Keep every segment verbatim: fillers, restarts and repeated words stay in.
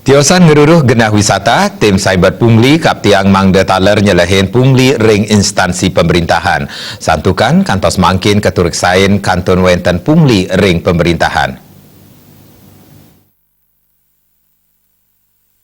Tiosan ngeruruh genah wisata, tim Cyber Pungli kaaptiang mangda taler nyelehin pungli ring instansi pemerintahan. Santukan kantos mangkin katureksain kantun wenten pungli ring pemerintahan.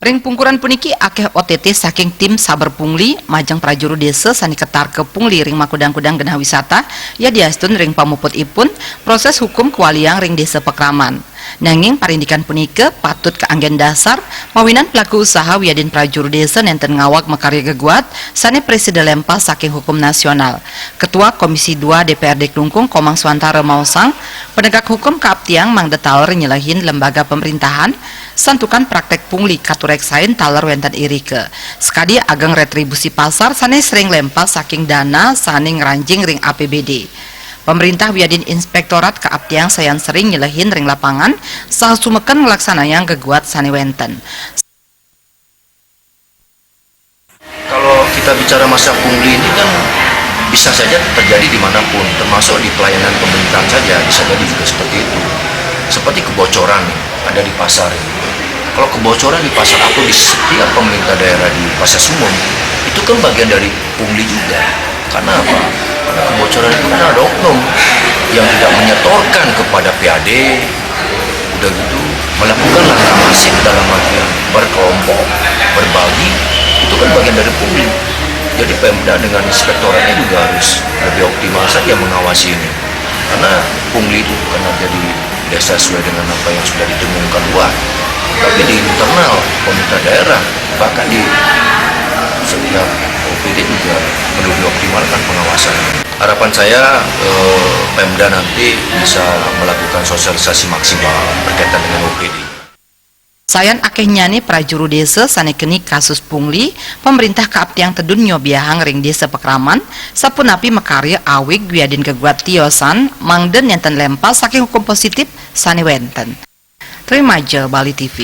Ring pungkuran puniki akeh O T T saking tim Cyber Pungli majeng prajuru desa sane ketarka pungli ring makudang-kudang genah wisata, yadiastun ring pamuputipun proses hukum kawaliang ring desa pakraman. Nanging parindikan punika patut kaanggen dasar mawinan pelaku usaha wiadin prajuru desa nenten ngawag makarya geguat sane prasida lempas saking hukum nasional. Ketua Komisi dua D P R D Klungkung Komang Swantara maosang, penegak hukum kaaptiang mangda taler nyelehin lembaga pemerintahan, santukan praktek pungli katureksain taler wenten irika. Sakadi ageng retribusi pasar sane sering lempas saking dana sane ngranjing ring A P B D. Pemerintah wiadin inspektorat kaaptiang sayan sering nyelehin ring lapangan, saha sumeken nglaksanayang geguat sane wenten. Kalau kita bicara masa pungli ini kan bisa saja terjadi dimanapun, termasuk di pelayanan pemerintahan saja bisa jadi juga seperti itu. Seperti kebocoran nih, ada di pasar. Kalau kebocoran di pasar atau di setiap pemerintah daerah di Pasar Sumum, itu kan bagian dari pungli juga. Karena apa? Karena kebocoran itu kan ada oknum yang tidak menyetorkan kepada P A D, udah gitu melakukan langkah masif dalam artian berkelompok, berbagi, itu kan bagian dari pungli. Jadi Pemda dengan inspektoratnya juga harus lebih optimal saja mengawasi ini. Karena pungli itu bukan hanya di desa sesuai dengan apa yang sudah didengungkan luar, tapi di internal pemerintah daerah, bahkan di setiap O P D juga perlu dioptimalkan pengawasannya. Harapan saya eh, Pemda nanti bisa melakukan sosialisasi maksimal berkaitan dengan O P D. Sayan akehnyane prajuru desa sane keni kasus pungli, pemerintah kaaptiang tedun nyobiahang ring desa pakraman, sapunapi makarya awig wiadin geguat tiosan, mangda nenten lempas saking hukum positif sane wenten. Trimaja Bali T V.